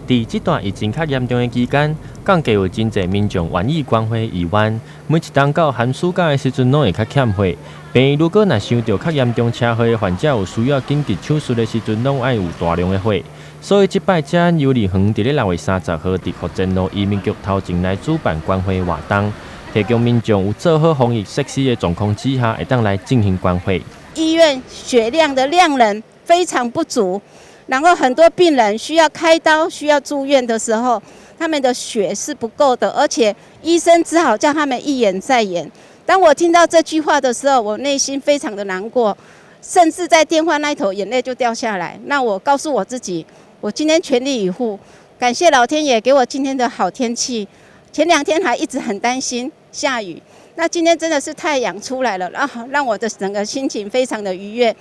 佇這段疫情較嚴重的期間，降低有真濟民眾願意捐血意願。每一冬到寒暑假的時陣，攏會較欠血。病院如果若傷著較嚴重車禍的患者有需要緊急手術的時陣，攏愛有大量的血。所以這擺遮幼兒園佇咧6月30號佇福建路移民局頭前來主辦捐血活動，提供民眾有做好防疫設施的狀況之下，會當來進行捐血。醫院血量的量能非常不足，然後很多病人需要開刀、需要住院的時候，他們的血是不夠的，而且醫生只好叫他們一延再延。當我聽到這句話的時候，我內心非常的難過，甚至在電話那頭眼淚就掉下來。那我告訴我自己，我今天全力以赴，感謝老天爺給我今天的好天氣。前兩天還一直很擔心下雨，那今天真的是太陽出來了，然後讓我的整個心情非常的愉悅。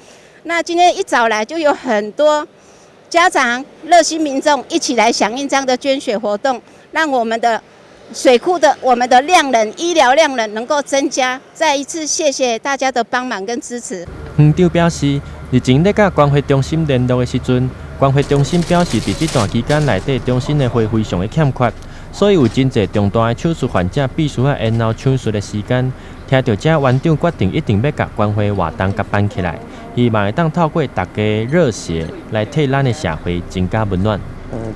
那今天一早來就有很多家長、熱心民眾一起來響應這樣的捐血活動，讓我們的水庫的我們的量能、醫療量能能夠增加。再一次謝謝大家的幫忙跟支持。園長表示，日前咧佮捐血中心聯絡的時陣，捐血中心表示，佇這段期間內底中心的血非常的欠缺，所以有真濟重大的手術患者必須愛延後手術的時間。聽著這園長決定一定欲共捐血活動共辦起來，希望會當透過大家熱血來替咱的社會增加溫暖。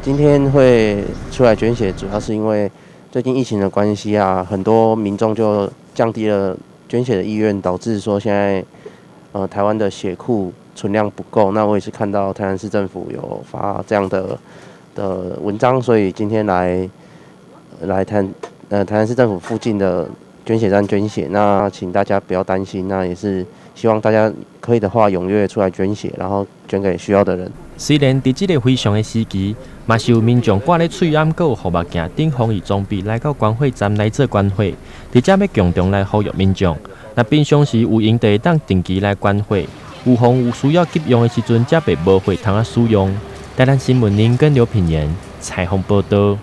今天會出來捐血，主要是因為最近疫情的關係啊，很多民眾就降低了捐血的意願，導致說現在台灣的血庫存量不夠。那我也是看到台南市政府有發這樣的文章，所以今天來台南市政府附近的捐血站捐血。那請大家不要擔心，那也是希望大家可以的話踴躍出來捐血，然後捐給需要的人。雖然佇這个非常的時期，嘛是有民眾掛咧喙罨、閣有護目鏡等防疫裝備來到捐血站來做捐血。佇遮欲共同來呼籲民眾，若平常時有閒就會當定期來捐血，有防有需要急用的時陣，才袂無血通仔使用。台南新聞林跟劉品言採訪報導。